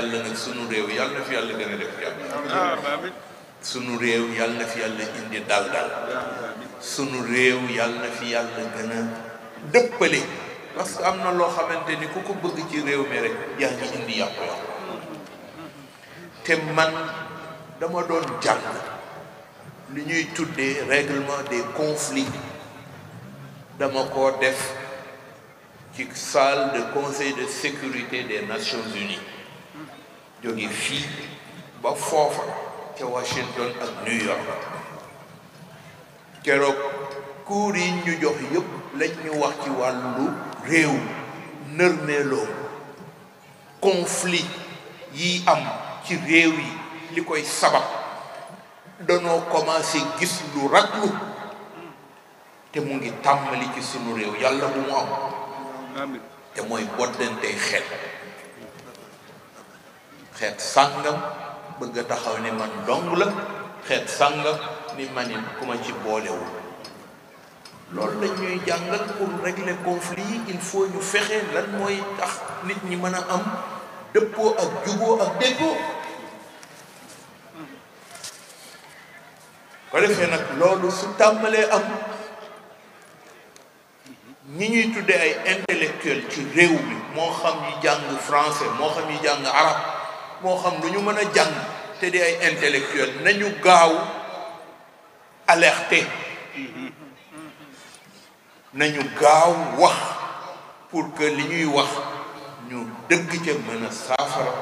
yàlla nag sunu réew yàlla na fi yàlla gën a def jàmm sunu réew yàlla na fi yàlla indi dal sunu réew yàlla na fi yàlla gën a dëppale parce que am na loo xamante ni ku ko bëgg ci réew mi rek yaa ngi indi yàqu-yàqu te man dama doon jàng li ñuy tuddee règlement des conflits dama ko def ci salle de conseil de sécurité des Nations Unies jóge fii ba foofa ca Washington ak New York keroog cours yi ñu jox yëpp lañ ñu wax ci wàllu réew nërmeeloo conflit yi am ci réew yi li koy sabab danoo commencé gis lu raglu te mu ngi tàmmali ci sunu réew yàlla bu mu am te mooy boddantey xeet sàngam bëgg a taxaw ni man dong la xeet sàngam ni manit ku ma ci boolewul loolu lañ ñuy jàngal pour régler conflit yi il faut ñu fexe lan mooy tax nit ñi mën a am dëppoo ak juboo ak déggoo ko defee nag loolu su tàmbalee am ñi ñuy tuddee ay intellectuel ci réew mi moo xam yi jàng français moo xam yi jàng arab moo xam lu ñu mën a jàng te di ay intellectuel nañu gaaw alerter nañu gaaw wax pour que li ñuy wax ñu dëgg ca mën a saafara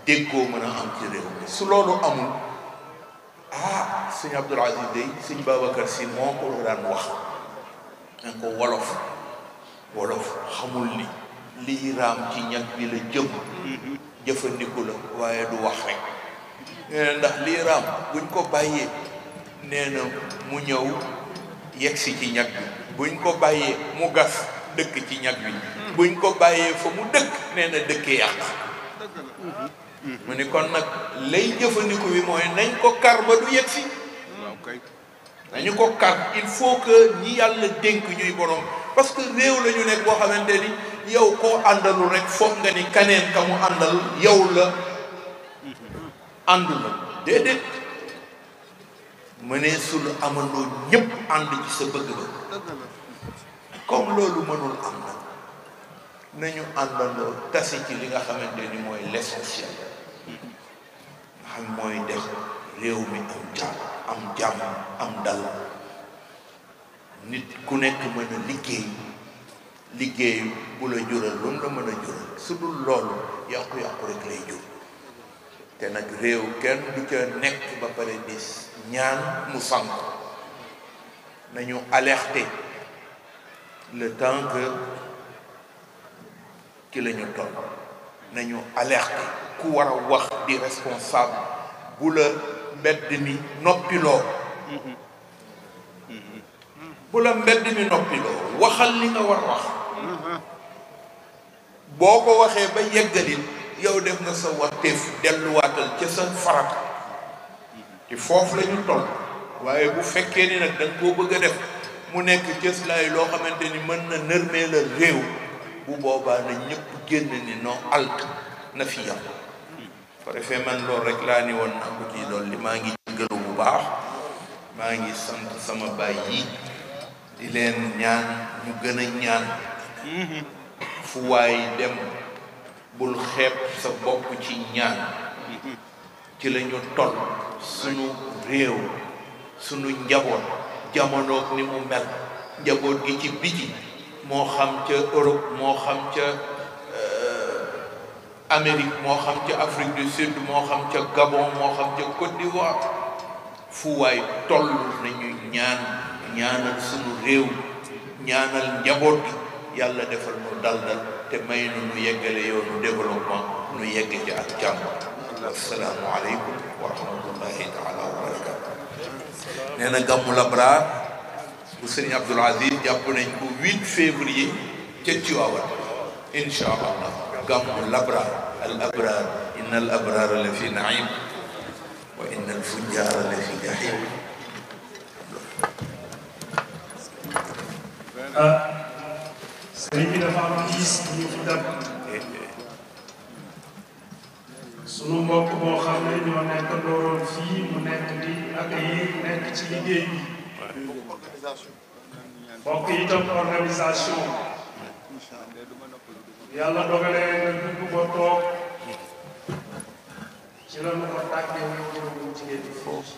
déggoo mën a am ci réew mi su loolu amul sëñ Abdoul Aziz Dey sëñ Babacar Sy moo ko daan wax na ko wolof xamul ni lii raam ci ñag bi la jëm jëfandiku la waaye du wax rek nee na ndax lii raam buñ ko bàyyee nee na mu ñëw yegsi ci ñag bi buñ ko bàyyee mu gas dëkk ci ñag bi buñ ko bàyyee fa mu dëkk nee na dëkkee yàq mu ni kon nag lay jëfandiku bi mooy nañ ko kar ba du yegsi nañu ko kar il faut que ñi yàlla dénk ñuy borom parce que réew la ñu nekk boo xamante ni yow koo àndalul rek foog nga ni kaneen ka mu àndal yow la àndu la déedéet mënee sul amandoo ñëpp ànd ci sa bëgg-bëgg comme loolu mënul am na nañu àndandoo tasi ci li nga xamante ni mooy l'essentiel nga xam mooy def réew mi am jàmm am dal nit ku nekk mën a liggéey bu la jural lu mu la mën a jural su dul loolu yàqu-yàqu rek lay jur te nag réew kenn du ca nekk ba pare di ñaan mu sànk nañu alerter le temps que ki la ñu toll nañu alerter ku war a wax di responsable bu la mbedd mi noppiloo waxal li nga war a wax boo ko waxee ba yeggalin yow def nga sa warteef delluwaatal ca sa farata te foofu la ñu toll waaye bu fekkee ni nag da nga koo bëgg a def mu nekk cëslaay loo xamante ni mën na nërmee la réew bu boobaa na ñëpp génn ni non alt na fi yam ko defee man loolu rek laa ni woon naa ko ci loolu li maa ngi jéggalu bu baax maa ngi sant sama baay yi di leen ñaan ñu gën a ñaan fu waay dem bul xeeb sa bopp ci ñaan ci la ñu toll sunu réew sunu njaboot jamonoog ni mu mel njaboot gi ci biti moo xam ca Europe moo xam ca Amérique moo xam ca Afrique du Sud moo xam ca Gabon moo xam ca Côte d'Ivoire fu waay toll nañu ñaanal sunu réew ñaanal njaboot gi yàlla defal nu dal te may nu yeggale yoonu développement nu yegg ci ak jàmm assalaamu aleykum wa rahmatullahi taala wa barakatu nee na gàmmu Labrar bu sëriñ Abdoul Aziz jàpp nañ ko 8 février ca Tiwaawan insha allah gàmmu Labrar al abrar inna al abrar la fi naim wa inna al fujjara la fi jahim sëriñ bi dafa am gis ñu fi dab sunu mbokk boo xam ne ñoo nekk dooroon fii mu nekk di accueillir nekk ci liggéey bi mbokk itam organisation yàlla dogalee nga dugg ba toog ci la nu ko tàggee wu juróom jigéen ñi foofu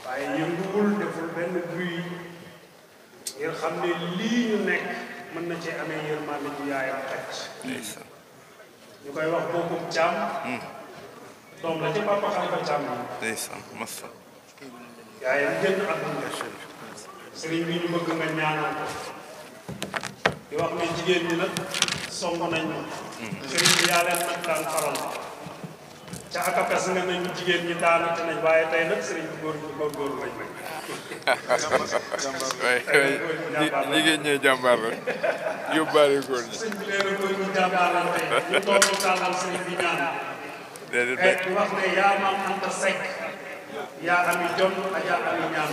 waaye yënguwul deful benn bruit ngir xam ne lii ñu nekk mën na cee amee yërmande bu yaayam xecc ñu koy wax bokkum Caam doom la ci papa Xalifa Caam bi yaayam génn àdduna sëriñ bi ñu bëgg nga ñaanal ko di wax ne jigéen ñi nag song nañ sëriñ bi yaa leen nag daan faral ca akapes nga nañu jigéen ñi daanate nañ waaye tey nag sëriñ bi góor lañ nag jigéen ñee jàmbaar la yóbbaale góor ñi sëriñ bi nee na góor ñu jàmbaar la tey ñu toog tàllal sëriñ bi ñaan di wax ne yaa maam Anta Seck yaa ami jom aja ami ñaan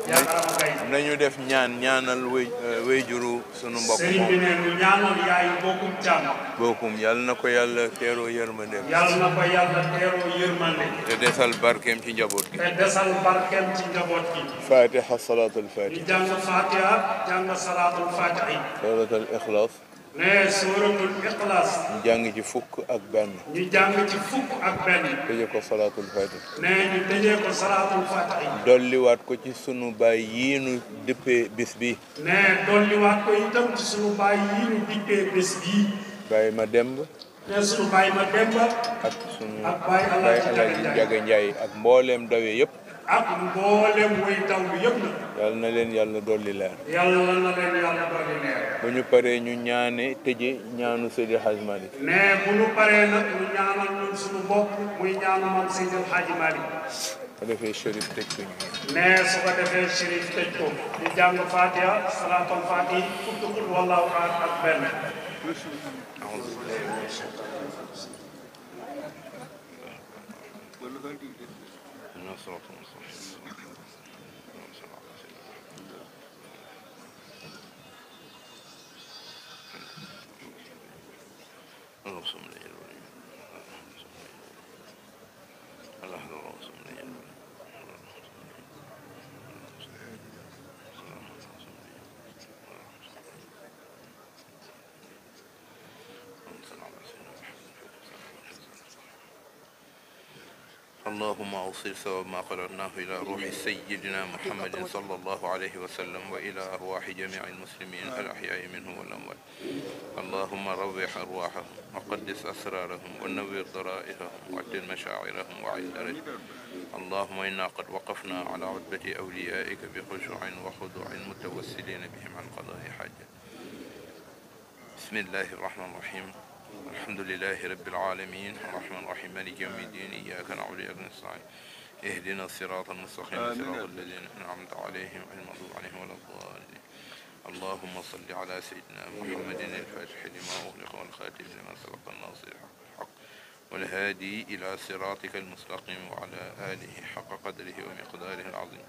yaa arama gay nañu def ñaanal wéy juru sunu mbokk sëriñ bi ne ñu ñaanal yaayu bokkum Caam bokkum yàlla na ko yàlla teeroo yërmande yàlla na ko yàlla teeroo yërmande te desal barkeem ci njaboot gi te desal barkeem ci njaboot gi fatiha salaatul ñu fatiha jàng fatiha jàng salaatul fatiha suratul ixlaas ne suratul ixlaas ñu jàng ci fukk ak benn ñu jàng ci fukk ak benn tëje ko salaatul fatiha ne ñu tëjee ko salaatul fatiha dolliwaat ko ci sunu baay yii nu dëppee bis bi ne dolliwaat ko itam ci sunu baay yii ñu dippee bés bii baay ma demb ne sunu baay ma demba ak sunu ak baay baay Alaaji Alaaji Njaga Njaga Njaay ak mbooleem dawe yëpp ak mboolem way taw bi yëpp na yàlla na leen yàlla dolli leer yàlla na leen yàlla dolli leer bu ñu paree ñu ñaane tëje ñaanu Seydi Hadj Malick ne bu ñu paree nag ñu ñaanal ñun suñu bopp muy ñaanu man Seydil Hadji Malick ko defee Chérif tëj ko ñu ne su ko defee Chérif tëj ko di jàng Fatiha salaatul Fatiha fukki xul wallaahu ahad ak benn اللهم أوصل ثواب ما قرأناه إلى روح سيدنا محمد صلى الله عليه وسلم وإلى أرواح جميع المسلمين الأحياء منهم والأموات اللهم روح أرواحهم وقدس أسرارهم ونور ضرائرهم وعدل مشاعرهم وعد درجهم اللهم إنا قد وقفنا على عتبة أوليائك بخشوع وخضوع متوسلين بهم عن قضاء حاجة بسم الله الرحمن الرحيم الحمد لله رب العالمين الرحمن الرحيم مالك يوم الدين إياك نعبد وإياك نستعين اهدنا الصراط المستقيم صراط الذين أنعمت عليهم غير المغضوب عليهم ولا الضالين اللهم صل على سيدنا محمد الفاتح لما أغلق والخاتم لما سبق الناصر الحق والهادي إلى صراطك المستقيم وعلى آله حق قدره ومقداره العظيم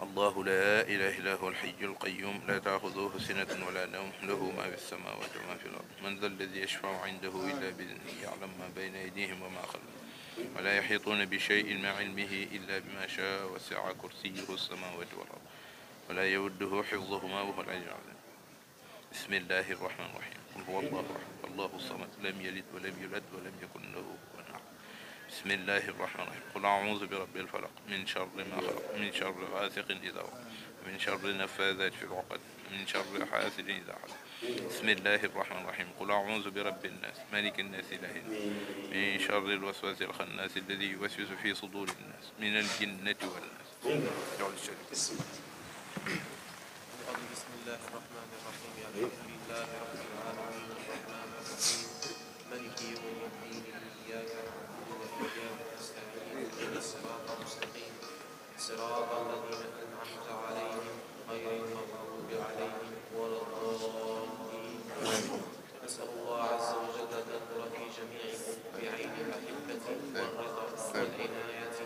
الله لا إله إلا هو الحي القيوم لا تأخذه سنة ولا نوم له ما في السماوات وما في الأرض من ذا الذي يشفع عنده إلا بإذنه يعلم ما بين أيديهم وما خلفهم ولا يحيطون بشيء من علمه إلا بما شاء وسع كرسيه السماوات والأرض ولا يوده حفظهما وهو العلي العظيم بسم الله الرحمن الرحيم قل هو الله أحد الله الصمد لم يلد ولم يولد ولم يكن له كفوا أحد بسم الله الرحمن الرحيم قل أعوذ برب الفلق من شر ما خلق من شر غاسق إذا وقب من شر النفاثات في العقد من شر حاسد إذا حسد بسم الله الرحمن الرحيم قل أعوذ برب الناس ملك الناس إله الناس من شر الوسواس الخناس الذي يوسوس في صدور الناس من الجنة والناس بسم الله الرحمن الرحيم الحمد لله رب العالمين الرحمن الرحيم مالك يوم الدين إياك نعبد وإياك نستعين اهدنا الصراط المستقيم صراط الذين أنعمت عليهم غير المغضوب عليهم ولا الضالين نسأل الله عز وجل النذر في جميع بعين المحبة والرضا والعناية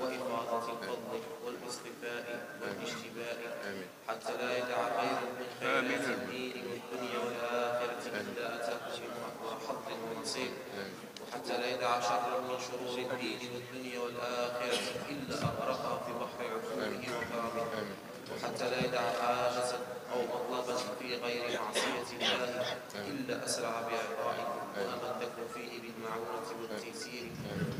وإفاضة الفضل والاصطفاء والاجتباء حتى لا يدع خيرا من خيرات الدين والدنيا والآخرة المصير وحتى لا يدع شر من شرور الدين والدنيا والآخرة إلا أغرقها في بحر عفوه وكرمه وحتى لا يدع حاجة أو مطلبا في غير معصية الله إلا أسرع بإعطائه وأمدكم فيه بالمعونة والتيسير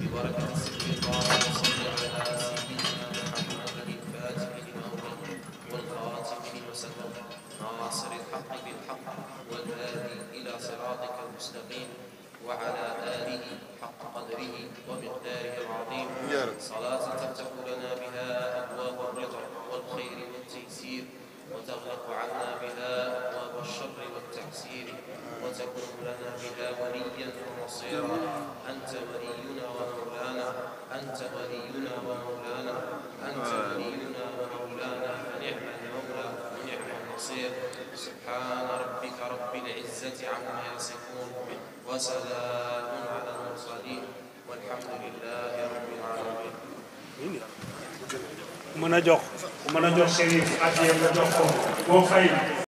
ببركة سر الله وصلى على سيدنا محمد الفاتح لما أغلق والخاتم لما سبق ناصر الحق بالحق والهادي إلى صراطك المستقيم وعلى آله حق قدره ومقداره العظيم صلاة تفتح لنا بها أبواب الرضا والخير والتيسير وتغلق عنا بها أبواب الشر والتعسير وتكون لنا بها وليا ونصيرا أنت ولينا ومولانا أنت ولينا ومولانا أنت ولينا ومولانا فنعم المولى ونعم النصير سبحان ربك رب العزة عما يصفون وسلام على المرسلين والحمد لله رب العالمين. mën a jox Chérif ak yéen nga jox ko boo fay